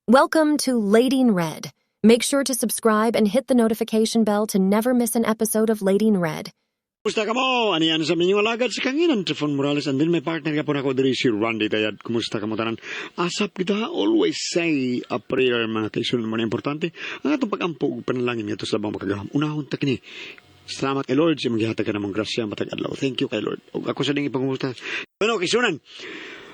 Welcome to Lady in Red. Make sure to subscribe and hit the notification bell to never miss an episode of Lady in Red. Kumusta ka mo? Ani ano sa minyong alagad sa kanginan, Trifon Morales. And then may partner ka po na ko diri si Randy Tayad. Kumusta ka mo tanan? Asap kita, always say a prayer mga kaisun mo na importante. Ang atong pag-ampo ug panalangin ngadto sa labang makagahom. Unahon ta kini. Salamat kay Lord sa maghihatag ka namong grasya matag adlaw. Thank you kay Lord. Ug ako sa ding ipangumusta. Ano kaisunan?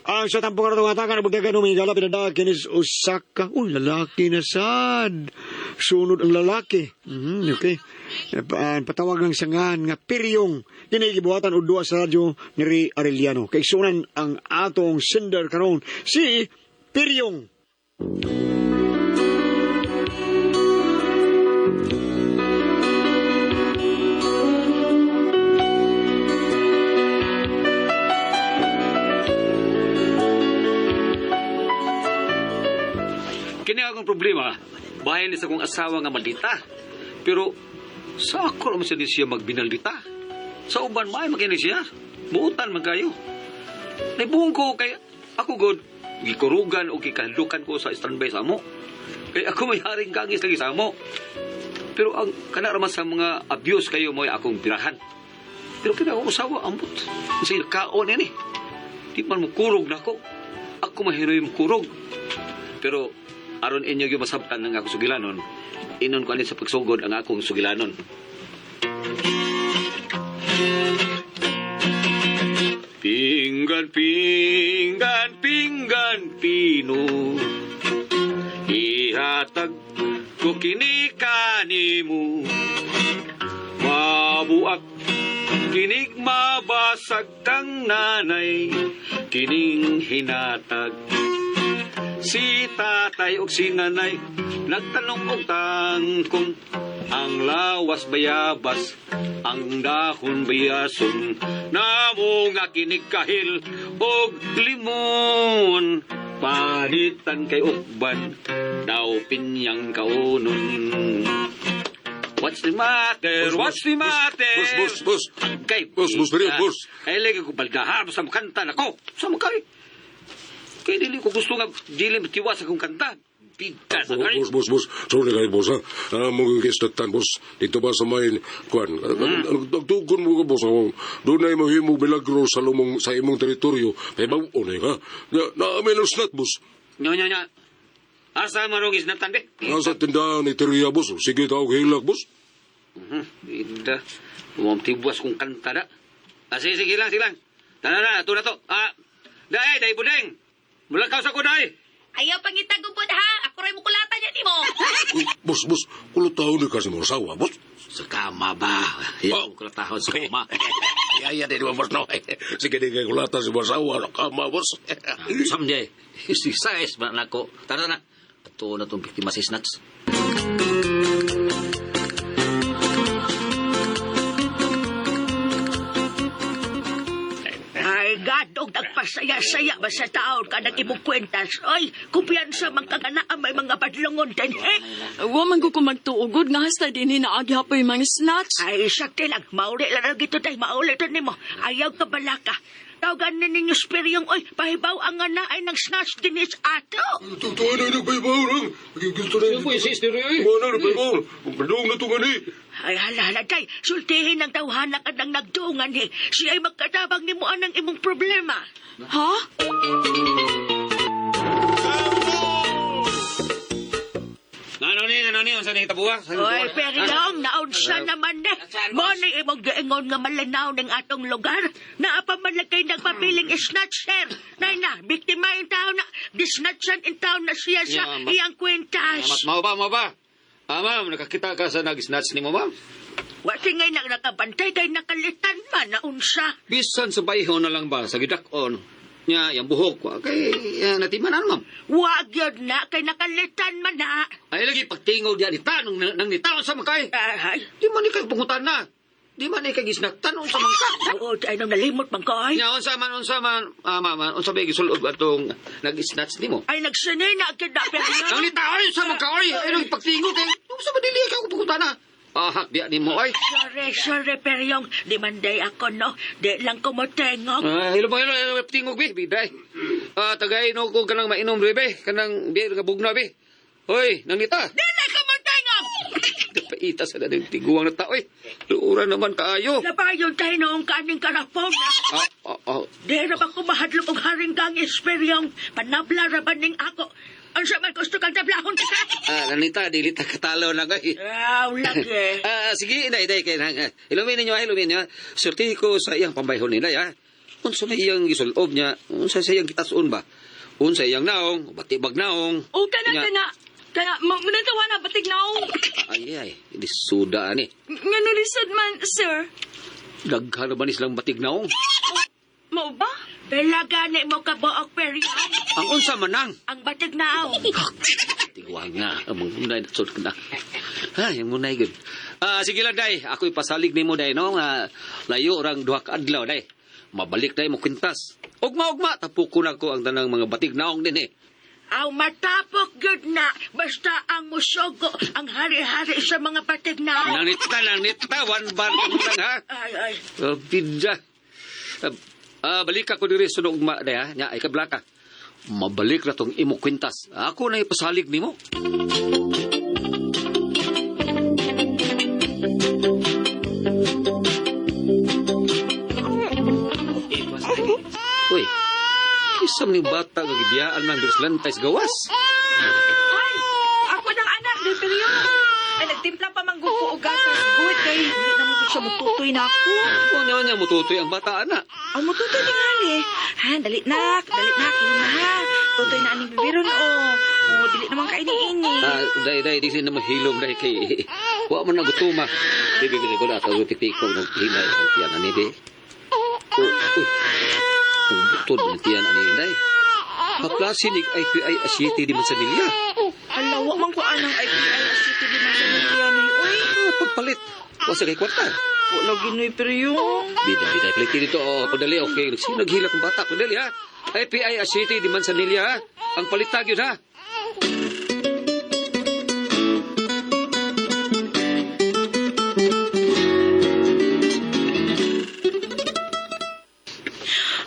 Ang sa tampong karatong hatakan, ang pagdagan ng mga pinada, kinis Osaka. Uy, lalaki na sad. Sunod ang lalaki. Okay. Patawag ng sangan nga piryong kinigibuhatan o duwa sa radyo ni Ray Arellano. Kaigsunan ang atong sender karon si Piryong. Kini akong problema, bahin ni sa akong asawa nga maldita. Pero sa ako naman siya ni siya magbinaldita. Sa uban maay makini siya. Buutan man kayo. Naibuhong ko kay ako god gikurugan o gikahalukan ko sa standby sa amo. Kay ako may haring kangis lagi sa amo. Pero ang kana raman sa mga abuse kayo mo akong birahan. Pero kini akong asawa ambot. Sa kaon ini. Di man mo kurog na ako. Ako mahiroy mo kurog. Pero aron inyo gyud masabtan ang akong sugilanon, inon ko ani sa pagsugod ang akong sugilanon. Pinggan, pinggan, pinggan, pino. Ihatag ko kini kanimo. Mabuak kinig mabasag kang nanay, kining hinatag. Si tatay og si nanay nagtanong og tangkong ang lawas bayabas, ang dahon bayason, namo nga kinig kahil og limon. Palitan kay ukban, daw pinyang kaunon. What's the matter? Boss, What's the boss, matter? boss, boss, boss. Kay, Boss, boss, dali, boss. Ay, lagi ko balgahar sa makanta na ko. Sa makay. Kay dili ko gusto nga dili tiwas akong kanta. Bigka sa kay. Boss, boss, boss. Sorry kayo, boss, ha? Ah, mong gisdatan, boss. Dito ba sa may, kuan, nagtugon mo ka, boss. Doon ay mahimo milagro sa lumong, sa imong teritoryo. May bago na ha? Na, na, snat, boss. Nya nya nya. Asa marong isnatan be? Nasa tindahan ni Teria, boss. Sige, tawag hilak, boss. Ida. Umam tiwas kong kanta na. Ah, sige, sige lang, sige lang. Tara na, ato na to. Ah, dai, dai budeng. Mulakaw sa ko dai. Ayaw pangitagupod ha. Ako rin mukulatan niya ni mo. Uy, boss, boss, kulot taon ni kasi mo asawa, boss. Sa kama ba? Ayaw ko tahon sa kama. Ay, ay, di ba, boss, no? Sige, di kay kulata si boss, asawa, kama, boss. Samjay, si size ba nako. Tara na. Ato na tong biktima si Snatch. Ay, gadog, nagpasaya-saya ba sa taon ka nang imong kwentas? Ay, kumpiyansa man ka nga naa may mga badlongon din, eh. Wa man ko magtuugod nga hasta dinhi naagi hapoy mga snatch. Ay, sakti lang, mauli lang ang gito tay, mauli to nimo. Ayaw ka balaka. Tawagan ni ninyo spiryong, oy, pahibaw ang nga na ay nang snatch din is ato. Totoo na nagpahibaw lang. Gusto na. Sino po yung sister eh? Wala na nagpahibaw. Padung na ito gani. Ay, hala, hala, tay, sultihin ang tawhana ka ng nagduungan, eh. Siya ay magkatabang nimo anang imong problema. Ha? Ano ni, ano ni, unsa ni tabuha? Oy, Peryong, naunsa naman eh. Mo ni imong giingon nga malinaw ng atong lugar. Naa pa man lang kay nagpapiling snatcher. Nay na, biktima in town na, disnatchan in town na siya sa Yeah, iyang kwintas. Mao ba, mao ba? Ah, ma'am, nakakita ka sa nag-snatch ni mo, ma'am? Wa singay nang nakabantay kay nakalitan man naunsa. Bisan sa bayho na lang ba, sa gidakon. Nya, yang buhok, wa kay natimanan, ma'am. Wa gyud na kay nakalitan man na. Ay, lagi pagtingog diyan ni tanong nang nitaon sa makay. Ay, Di man ni kay pungutan na. Di man ni kay gisnaktan unsa man ka. oo, ay nang nalimot man ko ay. Nya, unsa man, ah, ma'am, unsa ba gisulod atong nag-snatch nimo? Ay nagsinina gyud na Peryong. Nang nitaon unsa man ka, oy, ay lagi pagtingog kay unsa man dili ka pungutan na. Ah, diya nimo oy. Sorry, sorry, Peryong. Di man day ako, no. Di lang ko motengog. Ah, hilo ba hilo, hilo, tingog bi, biday. Tagay no ko kanang mainom be, kanang beer nga bugna be. Hoy, nanita. Dili ka man tingog! Kapaita sa daning tiguang na tao eh. Luura naman kaayo. Napayon tayo noong kaning karapon. Ah, ah, ah. Di ra ba ko mahadlok og haring kang esperyong panabla ra ba ning ako? Unsa man gusto kang tablahon ka? Ah, nanita, dili ta katalo na kay. Aw, lagi. Ah, sige, inay, inay, kay nang. Ilumin ninyo, ah, ilumin ninyo. Surti ko sa iyang pambayhon nila, ya. Unsa may iyang gisulob niya, unsa sa iyang gitasun ba? Unsa iyang naong, batibag naong. O kana Nya- kana kana manantawa na batig naong. Ay, ay, di suda ani. Ngano lisod man, sir? Daghan na ba ni silang batig naong? Mao ba? Pila gani mo ka buok peryong Ang unsa manang. ang batig naong. Tigwang nga, ang mga munay na ka na. Ay, ang munay gud. Ah, sige lang, day. Ako ipasalig nimo day, no? Nga, layo orang duha ka adlaw, day. Mabalik day mo kwintas. Ugma, ugma, tapuko na ko ang tanang mga batig naong din eh. Aw matapok gyud na basta ang musugo ang hari-hari sa mga batig naong. Nanita, nanita, one bar lang ha. Ay ay. Bida. Balik ako diri sunod ugma day ha. Nya, ay kablaka. Mabalik na tong imo kwintas. Ako na ipasalig nimo. Uy, isang ni bata nga gibiyaan man diri sa lantay sa gawas. Ay, ako ng anak, di pero Ay, nagtimpla pa manggug ko og gatas. Good kay dili na mo gud siya mututoy na ako. Unya unya mututoy ang bata ana. Ang mututoy tingali. Ha, dali nak, dali nak, ilong na ha. Tutoy na aning bibiron o. O, dili naman kaini ini. Ah, day day di na mahilom day kay wa man nagutuma. Di bi ko na ako pipiko ng hinay ang tiyan ani di. Oh, uy. Ang butod ng tiyan ani day. Kaklase ni IPI Asiete di Manzanilla. Ala, wa man ko anang IPI city di man sa nagtiyan oy. Ah, pagpalit. Wa sa kay kwarta. Wa lagi noy pero yung. Bida bida palit dito oh, padali okay. Sino naghilak ang bata? Padali ha. IPI Asiete di Manzanilla ha. Ang palitag yun ha.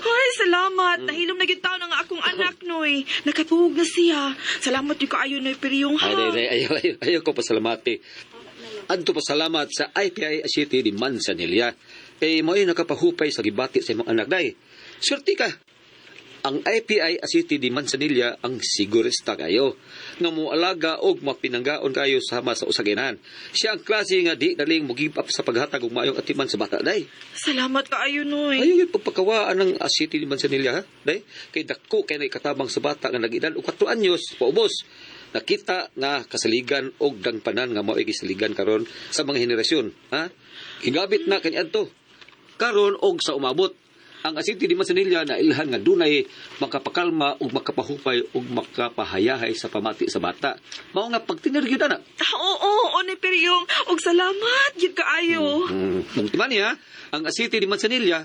Ay, salamat. Nahilom na gyud taon ang akong anak noy. Nakatuog na siya. Salamat gyud kaayo noy pero yung ha. Ay, ay, ay, ayaw, ayaw, ayaw ko pasalamati. Adto pasalamat sa IPI City di Manzanilla. Kay mo ay nakapahupay sa gibati sa imong anak day. Swerte ka. Ang IPI City di Manzanilla ang sigurista kayo nga moalaga og mapinanggaon kayo sama sa usaginan. Siya ang klase nga di daling mo give up sa paghatag og maayong atiman sa bata day. Salamat kaayo noy. Ayaw yung pagpakawaan ng City ni Manzanilla, ha? Day? Kay dako kay naikatabang sa bata nga nag-edad og 4 anyos, paubos. Nakita nga kasaligan og dangpanan nga mao'y gisaligan karon sa mga henerasyon, ha? Hingabit na kaniadto. Karon og sa umabot. Ang City di Manzanilla na ilhan nga dunay makapakalma ug makapahupay ug makapahayahay sa pamati sa bata. Mao nga pagtinir gyud ana. Ah, oo, oo, ni Piryong. Og salamat, gyud kaayo. Mung timan niya, ang City di Manzanilla,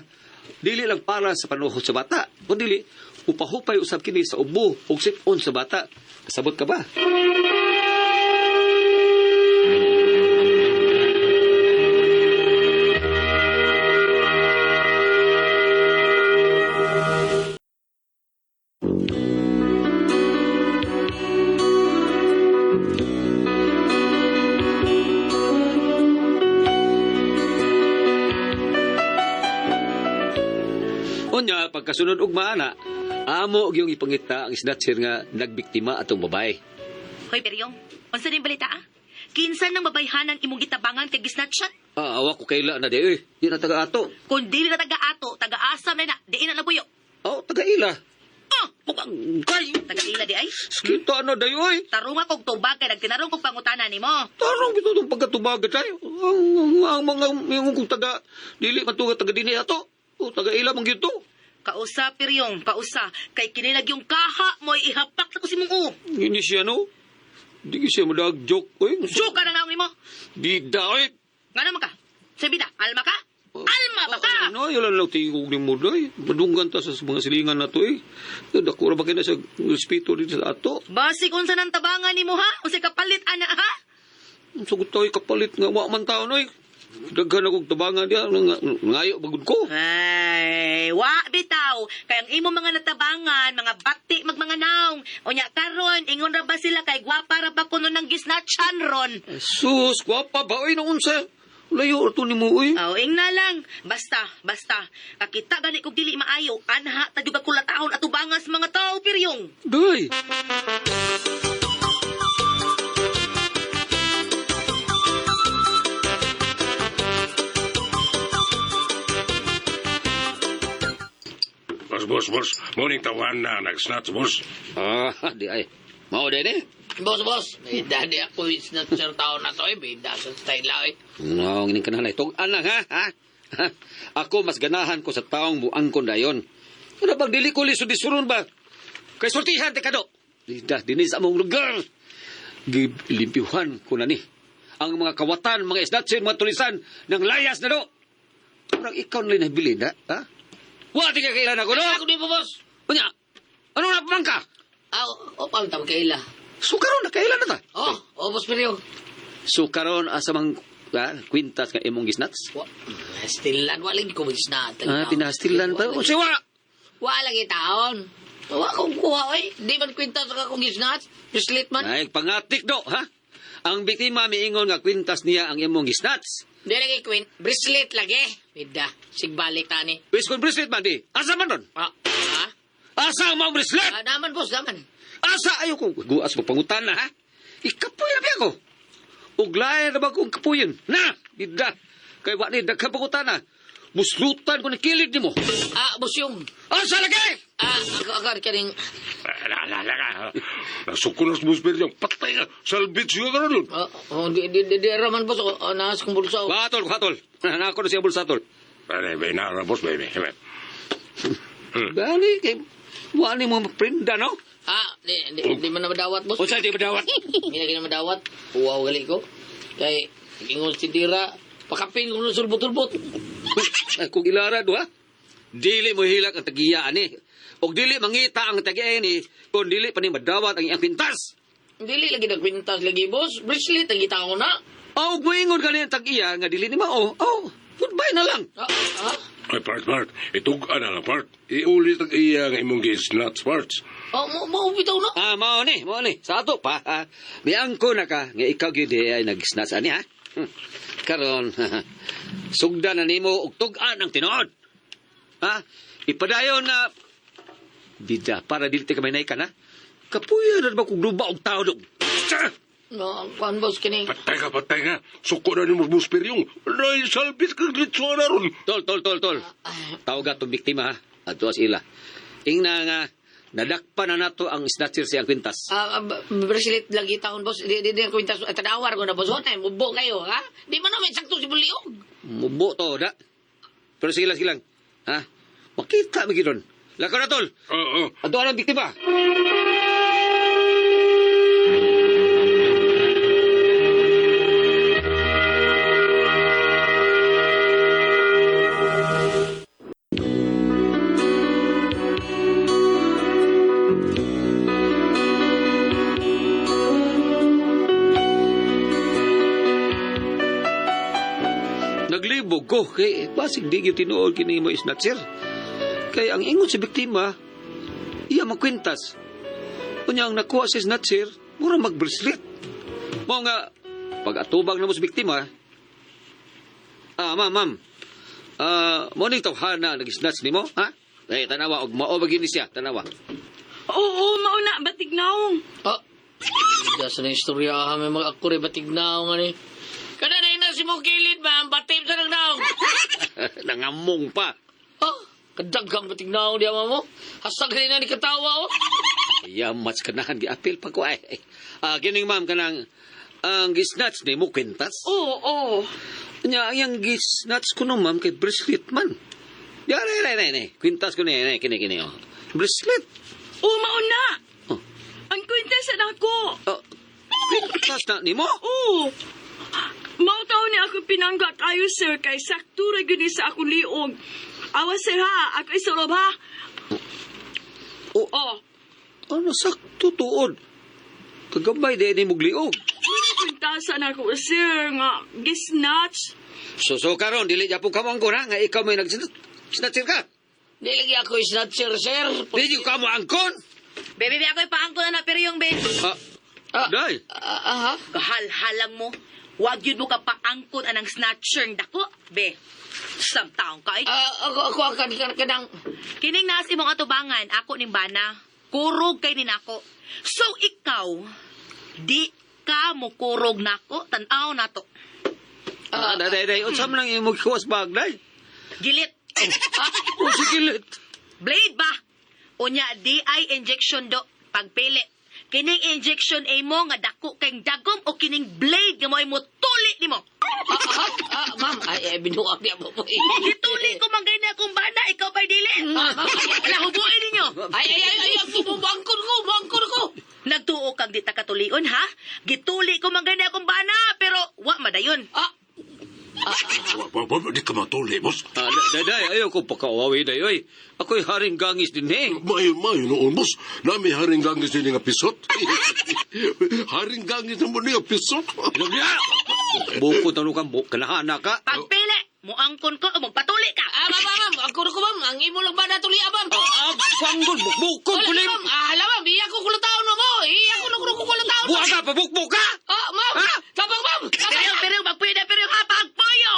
dili lang para sa panuhot sa bata, kundi upahupay usab kini sa ubo ug sipon sa bata. Kasabot ka ba? Unya, pagkasunod og maana, amo gyung ipangita ang snatcher nga nagbiktima atong babae. Hoy, Peryong, unsa ning balita ah? Kinsa nang babayhanan imong gitabangan kay gisnatchat? Ah, awa ko kaila na di eh. Di na taga ato. Kung dili na taga-ato, taga-asam na na, diin na nabuyo. Oh, taga ila. Oh, Mukhang kay. taga-ila di ay. Kita na dayo eh. Tarunga kog tubag kay nagtinarong kog pangutana nimo. Tarong bitaw tong pagkatubaga tayo. Ang mga yung kung taga dili man to taga dinhi ato. O taga ila man gyud to. Kausa, Peryong, kausa. Kay kinilag yung kaha mo, ihapak na ko si mong u. Ini siya no. Di siya madag joke oy. Joke ka na naong nimo. Bida oy. Nga naman ka? Sa bida, alma ka? Alma ba ka? Ano, yun lang tingog ni mo day. Madunggan ta sa mga silingan na to eh. Dako ra ba kina sa respeto dito sa ato. Basig unsa nang tabangan nimo ha? Unsa kapalit ana ha? Ang Sagot tayo kapalit nga wa man taon oy. Daghan akong tabangan diya. Ngayo bagod ko. Ay, wa bitaw. Kay ang imo mga natabangan, mga bati magmanga naong. Unya karon, ingon ra ba sila kay gwapa ra ba kuno nang gisnatchan ron? Sus, gwapa ba? Uy, noon sa... Layo to ni mo, uy. Oh, ingna lang. Basta, basta. Kakita gani kog dili maayo, anha ta jud ako latahon atubangas mga tao piryong. Day! Boss, boss, boss. Morning tawahan na nag-snatch, boss. Ah, di ay. Mao din eh. Boss, boss, bida di ako snatcher tao na to eh. Bida sa style eh. No, nginin ka na lang. Tug-an lang, ha? Ha? Ha? Ako, mas ganahan ko sa taong buang ko dayon. Ano bang dili ko lisod-lisuron ba? Kay sultihan, te kado. Dida, dinis sa among lugar. Gilimpiuhan ko na ni. Ang mga kawatan, mga isdatsin, mga tulisan, ng layas na do. Parang ikaw na lang nabilin, ha? Ha? Wa, di ka kailan ako, no? Ako di po, boss. Unya, ano na pamangka? Ah, o pang tam kaila. Sukaron na, kailan na ta? Oh, oh, boss Piryong. Sukaron, asa mang kwintas nga imong gisnats? Wa, stilan, wa lagi ko mag-snatch. Ah, pinastilan pa. O, siwa! Wa lagi taon. Wa akong kuha, oy. Di man kwintas ka kong gisnatch. Pislit man. Ay, pangatik do, ha? Ang biktima miingon nga kwintas niya ang imong gisnats. Di lagi kwint. Bracelet lagi. Bida, sigbalik tani. Wis kung bracelet man di. Asa man ron? Ah, ha? Asa ang maong bracelet? Ah, naman, boss, naman. Asa ayo ko guas mo pangutan na, ha? Ikapoy na biya ko. Uglay na ba kong kapuyin? Na, bida. Kay wa ni daghan pangutan na. Muslutan ko ni kilid nimo. Ah, boss yung. Asa lagi? Ah, ako, ako, kaning. Ala, ala, ala. Nasuko na sa boss Piryong. Patay ka. Salvage ka ron. Oh, oh, di, di, di, di, raman, boss. Oh, oh, naas kong bulsa. oh. Kuhatol, kuhatol. Nako na siya bulsa tol. Ay, may nara, boss, baby. Gani kay wa ni mo prinda no? Ah, di, di, di man na madawat, boss. Unsa di madawat? Hindi na gina madawat. Uwaw gali ko. Kay, ingon si Dira, pakapin ko ng sulbot-sulbot. Ay, kung ilara do ha? Dili mo hilak ang tagiya ani. Og dili mangita ang tagiya ni kung dili pa ni madawat ang iyang pintas. Dili lagi nagpintas lagi, boss. Bracelet, ang kita ko na. O muingon gani ang tagiya nga dili ni mao. Oh, goodbye na lang. Ah, ah. Ay, part, part. Itug-an na lang, part. Iulit ang iya nga imong gi-snatch, parts. Oh, mo, mo, bitaw na. Ah, mao ni, mao ni. Sa ato pa, ha? Miangko na ka nga ikaw gyud eh, ay nag-snatch ani ha. Karon, sugdan na nimo og tug-an ang tinuod. Ha? Ipadayon na bida para dili ka may ka na. Kapuya na ba kung duba og tao dog? Tsa! No, kuan, boss, kining. Patay ka, patay ka. Suko na ni mo, boss Piryong. Ay, salvage ka dito na ron. Tol, tol, tol, tol. Tawag atong biktima ha. Ato as ila. Ingna nga nadakpa na nato ang snatcher sa kwintas. Ah, ah, bracelet lagi taon, boss. Di, di, di, ang kwintas. At tanawar ko na, boss. Wala, mubo kayo, ha? Di man namin sakto si Buliog. Mubo to, da. Pero sige lang, sige lang. Ha? Makita mo gidon. Lakaw na tol. Oo, oo. Ato ang biktima. Naglibog ko kay basig di gyud tinuod kini mo snatcher. Kay ang ingon sa biktima, iya magkwintas. Unya ang nakuha sa snatcher, mura magbracelet. Mao nga pag atubang na mo sa biktima, ah, ma'am, ma'am. Ah, mo ni tawhana nag-snatch nimo, ha? Eh, tanawa og mao ba gini siya, tanawa. Oo, mauna, batignaw. Ah, bida sa na istorya, ha? May mga akure, batignaw nga ni. Kada na na si mo kilid, ma'am. Batib sa nagnaw. Nangamong pa. Ah, kadagang batignaw diya, mamo. Hasag rin na ni katawa, oh. Yamats kanahan giapil pa ko ay. Ah, kining ma'am kanang ang gisnatch nimo kwintas. Oo, oo. Nya ang iyang gisnatch ko no ma'am kay bracelet man. Ya re re re re. Kwintas ko ni ni kini kini oh. Bracelet. Oo, mauna. Oh. Ang kwintas na ako. Oh, kwintas na nimo? Oo. Mao taon ni ako pinangga kayo, sir, kay sakto ra gyud ni sa akong liog. Awa, sir, ha? Ako isurob, ha? Oh, Oh, ano sakto tuod. Kagabay di ni mugliog. kwintasan ako, sir, nga gisnatch. So karon dili japon ka mo angkon ha nga ikaw may nag-snatcher ka. Di lagi ako snatcher, sir. Di jud ka mo angkon. Bebe, be, ako'y paangko na na pero yung be. Ah, day. Aha. Kahalhalang mo. Wag yun mo ka paangkon anang snatcher ng dako, be. Samtaong ka eh. Ako, ako, ako, kanang... Kining naas imong atubangan, ako ning bana. Kurog kay ninako. So ikaw, di ka mo kurog nako, tan-aw nato. Day, day, day. Unsa man lang imong gikuha sa bag, day? Gilit. O sigilit. Blade ba? Unya di ay injection do pagpili. Kining injection ay mo nga dako kay dagom o kining blade nga mo ay mutuli nimo. Ma'am, ay, binuak niya po po. Gituli ko man gani akong bana, ikaw pa'y dili. Lahubuin ninyo. Ay, ay, ay, ay, ako, bangkon ko, bangkon ko. Nagtuo kang di ta katulion ha? Gituli ko man gani akong bana, pero wa madayon. Wa, wa, wa, di ka matuli, boss. Day, day, ayaw ko pagkaawawi, day, oy. Ako'y haring gangis din, eh. Mayo, mayo noon, boss. Nami haring gangis din nga pisot. Haring gangis na mo niya pisot. Ano niya? Bukod ano kang kanahana ka. Pagpili, muangkon ko o magpatuli ka. Ma'am, ma'am, ma'am, angkon ko, ma'am. Ang imo lang ba natuli, ma'am? Panggol, bukod Wala, ko lim. ma'am. Hala, ma'am, iya ko kulutaon, ma'am, oh. Iya ko nung kulutaon. Buka ka, pabukbuk ka! Ma'am, tabang, ma'am. Pero, pero, magpuyo na, pero, ha, pagpuyo!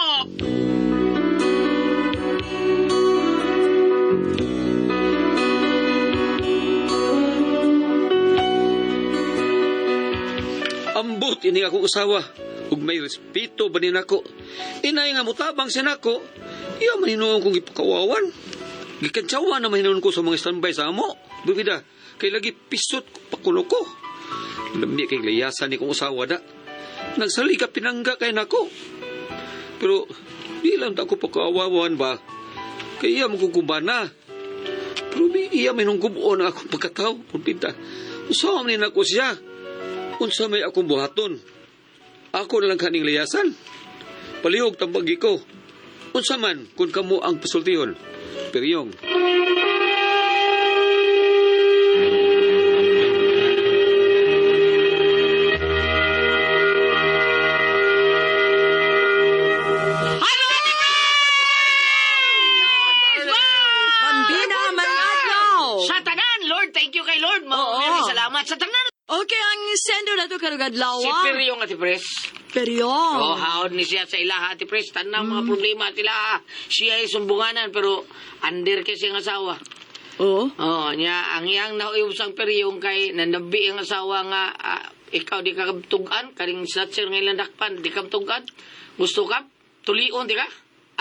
Ambot ini akong usawa. Ug may respeto ba ni nako. Inay nga mutabang siya nako. Iya man hinuon kong ipakawawan. Gikantsawa na mahinuon ko sa mga standby sa amo. Bibida, kay lagi pisot pakulo ko. Lami kay layasan ni kong usawa da. Nagsali ka pinangga kay nako. Pero di lang ta ko pakawawan ba. Kay iya mo na. Pero bi iya may nung gubuon ang akong pagkataw. Pulpita. Usawa man ni nako siya. Unsa may akong buhaton. Ako na lang kaning layasan. Palihog tambagi ko. Unsa man kung kamo ang pasultihon. Periyong. Bambina mangadlaw. Sa tanan, Lord, thank you kay Lord. Oo. Maraming salamat. Sa tanan. Okay, ang sender na to karong adlaw. Si Periyong, Ate Pres. Peryong. Oh, haod ni siya sa ilaha, Ate Pres. Tanang mga problema at ilaha. Siya ay sumbunganan, pero under kasi ang asawa. Oo. Oh, niya, ang iyang nauyog sang Periyong kay nanabi ang asawa nga, ikaw di ka tugan, karing snatcher nga ilang dakpan, di ka tugan. Gusto ka? Tulion, di ka?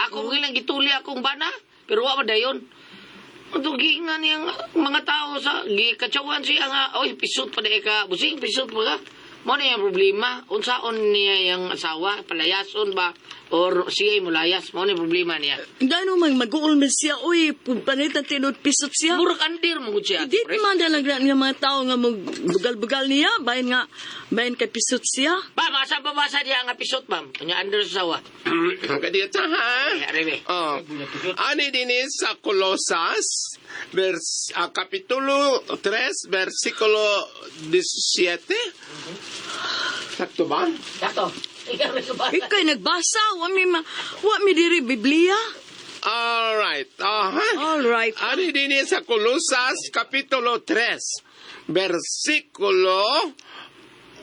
Ako oh. lang gituli akong bana, pero wa dayon. Ang nga niyang mga tao sa gikatsawan siya nga, oy, pisot pa di ka, busing, pisot pa ka. Mo na yung problema. Unsaon niya yung asawa, palayason ba, or siya ay mulayas, mo na yung problema niya. Gano man mag-uol man siya, uy, panit na tinud pisot siya. Murag andir mo siya. Di Ate Pres. man na lang nga mga tao nga magbugal-bugal niya, bahin nga, bahin kay pisot siya. Ma'am, asa pa ba sa diya nga pisot, ma'am? Unya under sa asawa. Kadiyot ha. Ay, arebe. Oh. Ani din sa Colosas, vers, kapitulo 3, versikulo 17. Sakto ba? Dato. Ikaw rin ba? Ikay nagbasa, wa mi diri Biblia. Alright. Aha. All right. Ani din sa Colosas, kapitulo 3, versikulo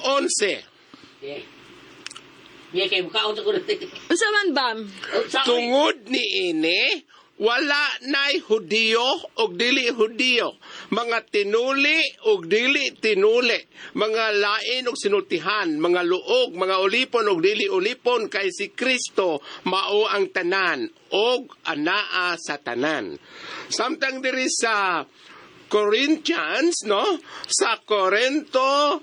11. Yeah. Yeah, kay mukhaon sa kuno. Unsa man bam? Tungod ni ini, wala na'y Hudiyo og dili Hudiyo, mga tinuli og dili tinuli, mga lain og sinultihan, mga luog, mga ulipon og dili ulipon, kay si Kristo mao ang tanan og anaa sa tanan. Samtang diri sa Corinthians, no? Sa Corinto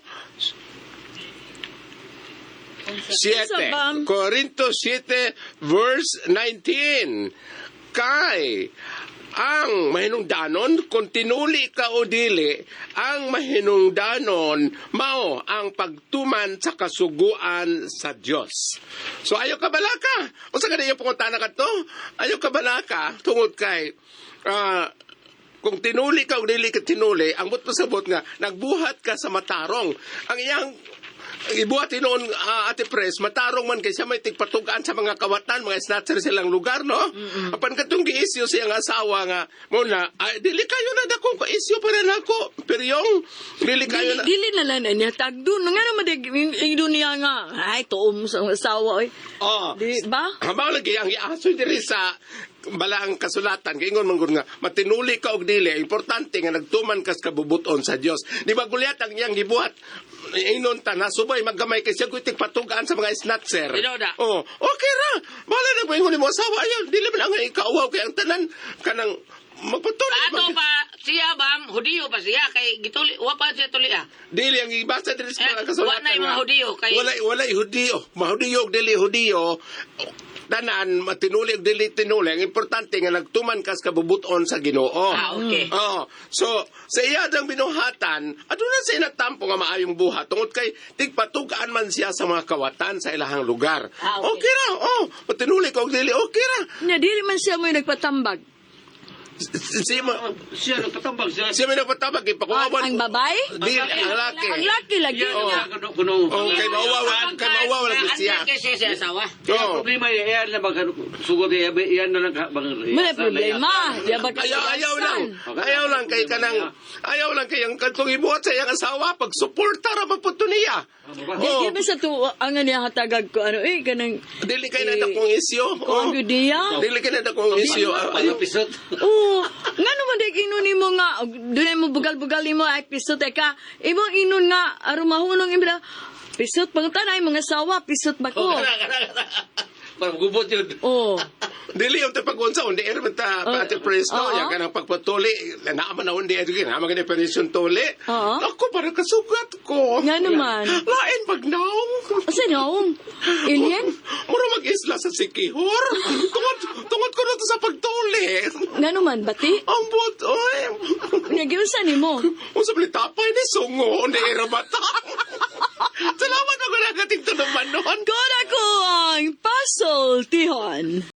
7. Corinto 7 verse 19. Kay ang mahinungdanon kung tinuli ka o dili, ang mahinungdanon mao ang pagtuman sa kasuguan sa Dios. So ayo ka balaka. Unsa ka niyo pangutana kadto? Ayo ka balaka tungod kay kung tinuli ka o dili ka tinuli, ang but pasabot nga nagbuhat ka sa matarong. Ang iyang Ibuhat noon Ate Pres, matarong man kay siya may tigpatugaan sa mga kawatan, mga snatcher silang lugar, no? Apan katong giisyo siyang asawa nga, mo na, ay, dili kayo na dakong ka isyo para nako. Pero yung, dili kayo Dili, na. dili na lang na niya tagdun. Nga naman, ingdun niya nga. Ay, tuom sa asawa, oy. Oh. Di ba? Hamaw lagi ang iasoy diri sa balaang kasulatan kay ingon man gud nga matinuli ka og dili importante nga nagtuman kas kabubuton sa Dios. Di ba gulyat ang iyang gibuhat inon ta nasubay maggamay kay siya gutik patugaan sa mga snatcher. Tinuod na. Oh, okay ra. Bala na ba ingon nimo asawa ayaw dili man ang ikauwaw kay ang tanan kanang magpatuloy. Ato pa siya bam, Hudiyo pa siya kay gituli wa pa siya tuli ah. Dili ang ibasa diri sa Eh, mga kasulatan. wa na yung mga nga. Hudiyo kay- Walay walay Hudiyo. Mahudiyo og dili Hudiyo. Tanan matinuli og dili tinuli. Ang importante nga nagtuman kas kabubuton sa Ginoo. Ah, okay. Oo. So sa iya dang binuhatan, aduna siya natampo nga maayong buhat tungod kay tigpatugaan man siya sa mga kawatan sa ilahang lugar. Ah, okay. Okay ra. Oh, matinuli ka og dili okay ra. Nya, dili man siya mo yung nagpatambag. Siya Siya nagpatambag siya. siya may nagpatabag ipakuawan. Ang babae? Dili ang laki. Ang laki lagi. Oo. niya. Kuno kuno. Oh, kay mauwaw, kay mauwaw lagi siya. Kay siya siya asawa. Kaya Oo. problema yan na bang sugod yan na lang ka bang. May problema. Di ba Ayaw, ayaw lang. Ayaw lang kay kanang, ayaw lang kay ang katong ibuhat sa iyang asawa, pagsuporta ra man po to niya. Di Oh, ba sa tuwa, ang niya hatagag ko, ano, eh, kanang, dili kay na dakong isyo. Kuan Oh. gyud niya. Dili kay na dakong isyo. Ayaw. Episode. Oo, nga naman dek ingon nimo nga, dunay mo bugal-bugal nimo ay pisot eka. Imong ingon nga aron mahunong imo na, pisot pangutan ay mga sawa, pisot ba ko? Parang gubot yun. Oo. Dili yung pag-unsa, undi air man ta, Oh, Ate Pres, no? oo. Yan ka ng pagpatuli. Naaman na undi air, naaman ka na permission tuli. Oo. Ako, parang kasugat ko. Nga naman. Lain pagnaong. Asa naong? Alien? Mura mag-isla sa Sikihor. Tungod, tungod ko na to sa pagtuli. Nga naman, bati? Ang but, oy. Nagiunsa nimo? Unsa man tapay ni sungo ni era bata. Salamat ako nagating tunuman noon. Kung ako ang pasultihon.